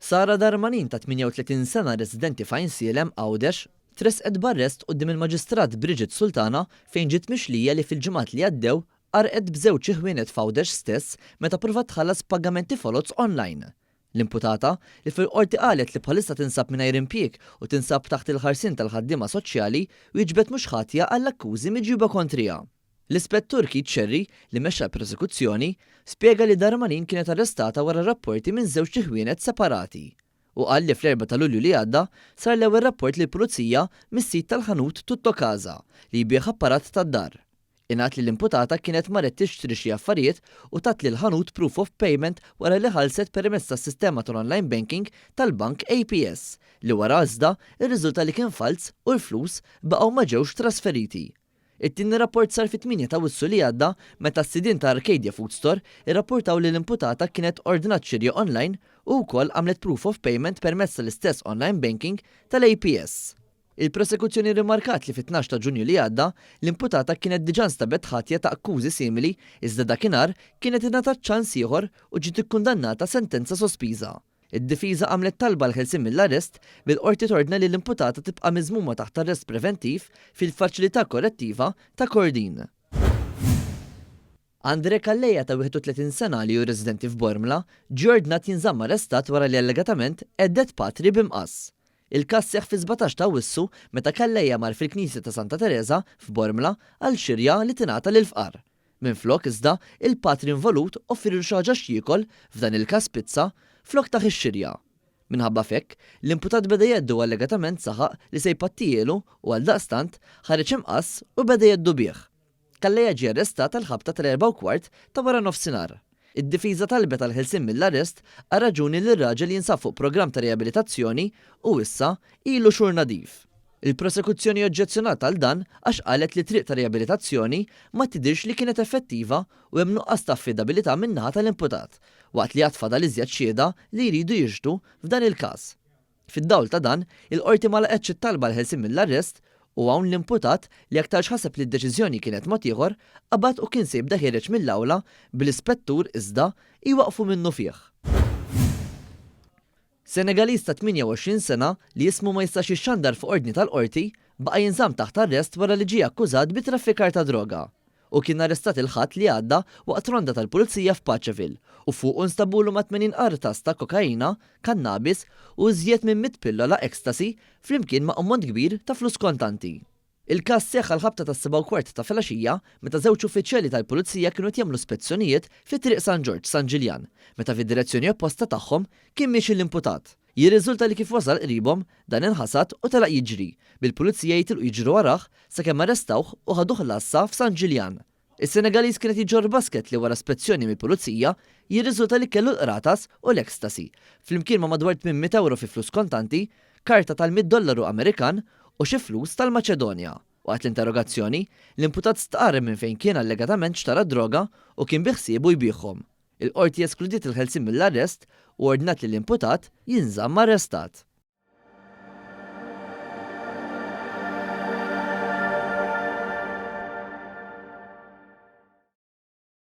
Sara Darmanin ta' 38 sena residenti f'Għajnsielem, Għawdex, tressqet b'arrest quddiem il-Maġistrat Bridget Sultana fejn ġiet mixlija li fil-ġimgħat li għaddew qarrqet b'żewġ iħwienet f'Għawdex stess meta ppruvat tħallas pagamenti foloz online. L-imputata, li fil-Qorti qalet li bħalissa tinsab mingħajr impjieg u tinsab taħt il-ħarsien tal-ħaddiema soċjali, wieġbet mhux ħatja għall-akkużi miġjuba kontriha. L-Ispettur Keith Scerri, li mexxa l-prosekuzzjoni, spjega li Darmanin kienet arrestata wara rapporti minn żewġt iħwienet separati. Hu qal li fl-erbgħa ta' Lulju li għadda sar l-ewwel rapport lill-Pulizija mis-sid tal-ħanut Tutto Casa li jbigħ apparat tad-dar. Ingħad li l-imputata kienet marret tixtri xi affarijiet u tat lill-ħanut proof of payment wara li ħallset permezz tas-sistema tal-online banking tal-bank APS li wara iżda rriżulta li kien falz u l-flus baqgħu ma ġewx trasferiti. It-tieni rapport sar fit-tmienja ta' Awwissu li għadda meta s-sidien ta' Arcadia Food Store irrappurtaw li l-imputata kienet ordnat xirja online u wkoll għamlet proof of payment permezz tal-istess online banking tal-APS. Il-Prosekuzzjoni rrimarkat li fit-tnax ta' Ġunju li għadda, l-imputata kienet diġà nstabet ħatja ta' akkużi simili iżda dakinhar kienet ingħatat ċans ieħor u ġiet ikkundannata sentenza sospiża. Id-difiża għamlet talba għall-ħelsien mill-arrest, bil-Qorti tordna li l-imputata tibqa' miżmuma taħt arrest preventiv fil-Faċilità Korrettiva ta' Kordin. Andre Calleja ta' 31 sena li hu residenti f'Bormla ġie ordnat jinżamm arrestat wara li allegatament hedded patri b'imqass. Il-każ seħħ fis-17 ta' Awwissu meta Calleja mar fil-Knisja ta' Santa Tereża f'Bormla għal xirja li tingħata lill-fqar. Minflok, iżda, il-patri involut offrielu xi ħaġa x'jiekol, f'dan il-każ pizza, flok tah ix-xirja. Minħabba f'hekk, l-imputat beda jgħeddu u allegatament saħaq li se jpattijielu u għaldaqstant, ħareġ imqass u beda jgħeddu bih. Calleja ġie arrestat għall-ħabta tal-erbgħa u kwart ta' waranofsinhar. Id-difiża talbet għall-ħelsien mill-arrest għar-raġuni li r-raġel jinsab fuq programm ta' riabilitazzjoni u issa ilu xhur nadif. Il-prosekuzzjoni oġġezzjonat għal dan għax qalet li t-triq ta' riabilitazzjoni ma tidhirx li kienet effettiva u hemm nuqqas ta' affidabilità min-naħa tal-imputat, waqt li għad fadal iżjed xhieda li jridu jixhdu f'dan il-każ. Fid-dawl ta' dan, il-Qorti ma laqgħetx it-talba għall-ħelsien mill-arrest u hawn l-imputat, li aktarx ħaseb li d-deċiżjoni kienet mod ieħor, qabad u kien se jibda ħiereġ mill-awla bl-Ispettur iżda jwaqqfu minnufih. Senegaliż ta' 28 sena, li ismu ma jistax jixxandar fuq ordni tal-Qorti, baqa' jinżamm taħt arrest wara li ġie akkużat bi traffikar ta' droga. Hu kien arrestat il-Ħadd li għadda waqt ronda tal-Pulizija f'Paceville u fuqu nstabulu ma' 80 qartas ta' kokaina, kannabis u iżjed minn 100 pillola ecstasy flimkien ma' ammont kbir ta' flus kontanti. Il-każ seħħ għall-ħabta tas-sebgħa u kwart ta' filgħaxija meta żewġ uffiċjali tal-Pulizija kienu qed jagħmlu spezzjonijiet fi Triq San Ġorġ, San Ġiljan, meta fid-direzzjoni opposta tagħhom kien miexi l-imputat. Jirriżulta li kif wasal qribhom, dan inħasad u telaq jiġri, bil-Pulizija jitilqu jiġru warah sakemm arrestawh u ħaduh l-għassa f'San Ġiljan. Is-Senegaliż kien qed iġorr basket li wara spezzjoni mill-Pulizija jirriżulta li kellu l-qratas u l-ecstasy, flimkien ma' madwar 800 ewro fi flus kontanti, karta tal-mitt dollaru Amerikan u xi flus tal-Maċedonja. Waqt l-interrogazzjoni, l-imputat stqarr minn fejn kien allegatament xtara d-droga u kien bi ħsiebu jbigħhom. Il-Qorti eskludiet il-ħelsien mill-arrest u ordnat li l-imputat jinżamm arrestat.